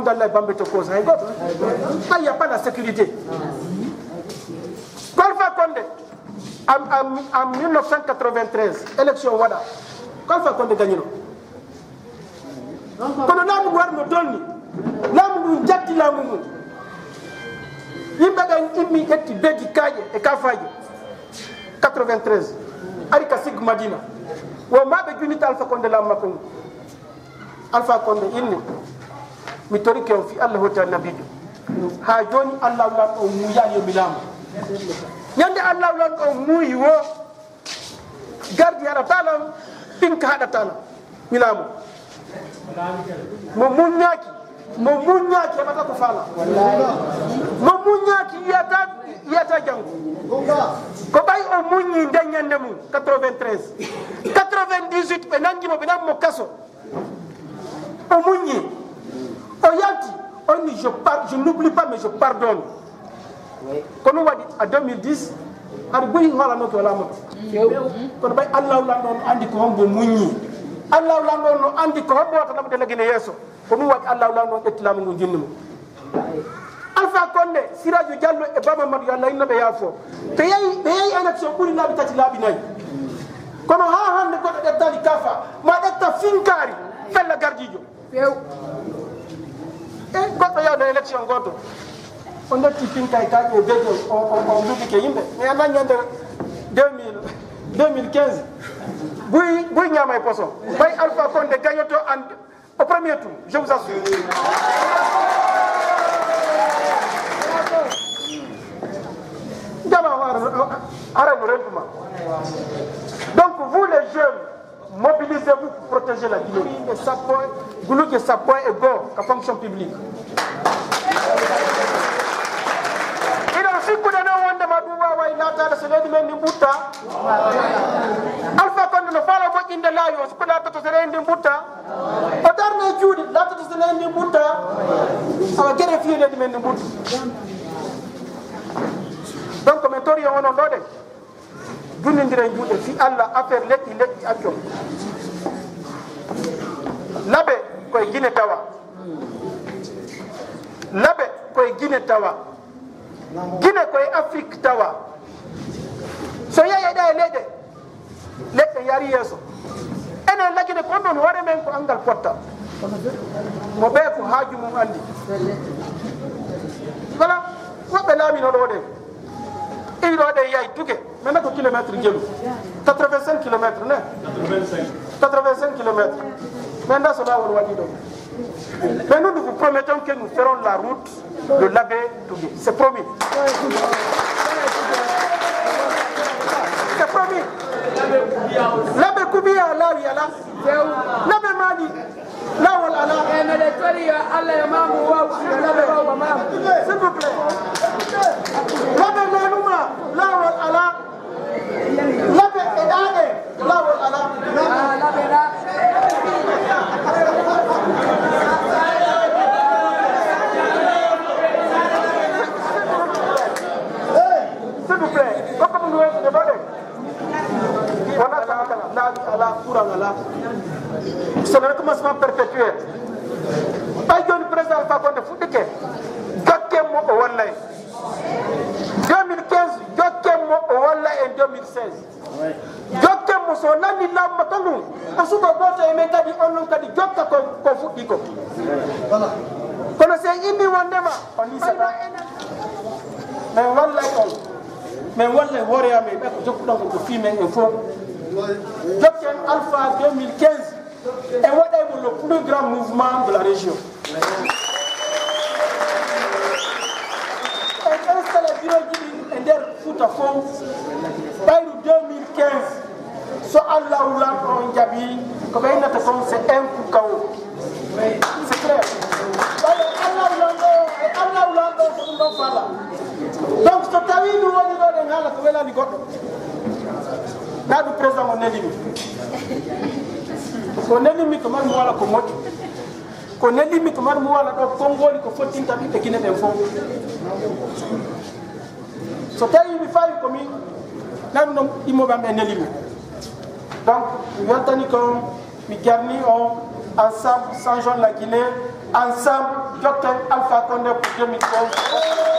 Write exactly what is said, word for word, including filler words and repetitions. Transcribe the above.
Gallay Bambe to cause hay goto. Il n'y a pas la sécurité. Ko Alpha Condé, en, en, en mille neuf cent quatre-vingt-treize, élection waɗa. Ko Alpha Condé gagnino. Kono laamu ngu warno donni. Laamu ngu jatti laamu ngu. Yimɓe ɓen immi ƴetti beji kaaƴe e kafaaje. Quatre-vingt-treize. Ari ka Sig Madina. Wo maɓe junita Alpha Condé laamu makko ngu. Alpha Condé inni, mi torike on fii Allah hooti Annabiijo. Haa jooni Allahu Lanɗo on muuyaali yo mi laamu. Ñande Allahu Lanɗo on muuyi wo, gardi haɗataa lan, pinka haɗataa lan, mi laamu. Mo muññaaki, mo muññaaki heɓata ko faala. Mo muññaaki yiyata, yiyata janngo. Ko ɓay o muññi nden ñande mum, quatre-vingt-treize. Quatre-vingt-dix-huit ɓe nangi mo, ɓe nangi mo kaso. O muññi. O yalti. O inni, je par-, je n'oublie pas, mais je pardonne. Ko ɗum waɗi, en deux mille dix, hari buy hoolanoke wala moƴƴo. Kono ɓay Allahu Lanɗo on anndi ko hombo muññi. Allahu Lanɗo on no anndi ko hombo wata naɓude lagine yeeso. Ko ɗum waɗi Allahu Lanɗo on ƴetti laamu ngu, junni mo. Alpha Condé, Siraju Diallo e Baba Mamadou, yo Allah inno ɓe yaafo. Ɓe yehi, ɓe yehi élection ɓuri laabi tati, laabi nayi. Kono haa hannde goɗɗo ƴettaali kafa, ma ƴetta finkaari, fella gardiijo. Few. E goɗɗo yawde élection gooto. O ndetti pinkaari kaaƴe e beje, o, o, o nduɗike yimɓe. Mi anaa ñande deux mille, deux mille quinze. Buy, buy ñaama e poso. Ɓay Alpha Condé gagnoto en au premier tour. Je vous assure. Jama, ara, ara no rentu ma. Donc, vous les jeunes, mobilisez-vous pour protéger la Guinée. Guluuje sappo, guluuje sappo e goo ka fonction publique. Hiɗon sikkude non wonde ma ɗum waaway laataade so leydi men ndin ɓurta? Alpha Condé no faala moƴƴinde laawi o, sikku laatoto so leydi ndin ɓurta? O darna e juuɗe, laatoto so leydi ndin ɓurta? Awa, gere fii leydi men ndin ɓurta. Donc, min tori on onon ɗoo ɗen. Junnindiren juuɗe fii Allah, affaire leƴƴi, leƴƴi accon. Labe koye Gine tawa. Labe koye Gine tawa. Gine koye Afrik tawa. So yeeyi ɗa e leyɗe, leƴƴi yaari yeeso. Enen Lagine kon ɗon hoore men ko anngal potta. Mo ɓe ko haaju mum anndi. Voilà, woɓɓe laamino ɗoo ɗen. Iwi ɗoo ɗen yahi Tuge. Maintenant ko kilomètre Gelu. Quatre-vingt-cinq kilomètres, ne? Quatre-vingt-cinq kilomètres. Mais nda so laawol waɗi ɗo. Mais nous, nous vous promettons que nous ferons la route de Labé Tuge. C'est promis. C'est promis. Labé Kubiya laawi alaa. Labé Mali. Laawol alaa. E meɗen tori yo Allah yo maamu waw, yo Labé waw ko maamu. S'il vous plaît. Labé leluma, laawol alaa. Labé e ɗaaɗe, laawol alaa. Ah, Labé ɗa. S'il vous plaît. Hokka ɗum no weesude ɗo de. Wona kala kala, laabi alaa, courant alaa. C'est le recommencement perpétuel. Ɓay jooni président Alpha Condé fuɗɗike, jokken mo o walla en. Deux mille quinze, jokken mo o walla en deux mille seize. Jokken mo so lanni laamu makko ngun, o suka gooto e men kadi, on non kadi jokka ko, ko fuɗɗi ko. Kono si en inni wondema, on ni sata. Min wallay on. Min wallay hoore amen, ɓe ko jokkuɗon ko, ko fii men en fof. Jokken Alpha deux mille quinze, e waɗay mo le plus grand mouvement de la région. En installé bureau ji ɗi e nder Fouta fof. Ɓayru deux mille quinze, so Allahu Lanɗo on jaɓi, ko ɓe innata kon, c'est un pour kawo. C'est clair. Ɓay Allahu Lanɗo, e Allahu Lanɗo ko ɗum ɗon faala. Donc, so tawi mi woni ɗo ɗen haala ko welani goɗɗo, na ɗum président o neli mi. Ko neli mi ko mari mo wala ko moƴƴi. Ko neli mi ko mari mo wala ɗo Konngoli ko fottinta ɓiɓɓe Gine ɓen fof. So tawi mi fawi ko mi, na ɗum ɗon ɗimmo ɓe am ɓe neli mi. Donc, mi weltani kon, mi jarni on, ensemble, changeons la Guinée, Ensemble, jotten Alpha Condé pour deux mille quinze.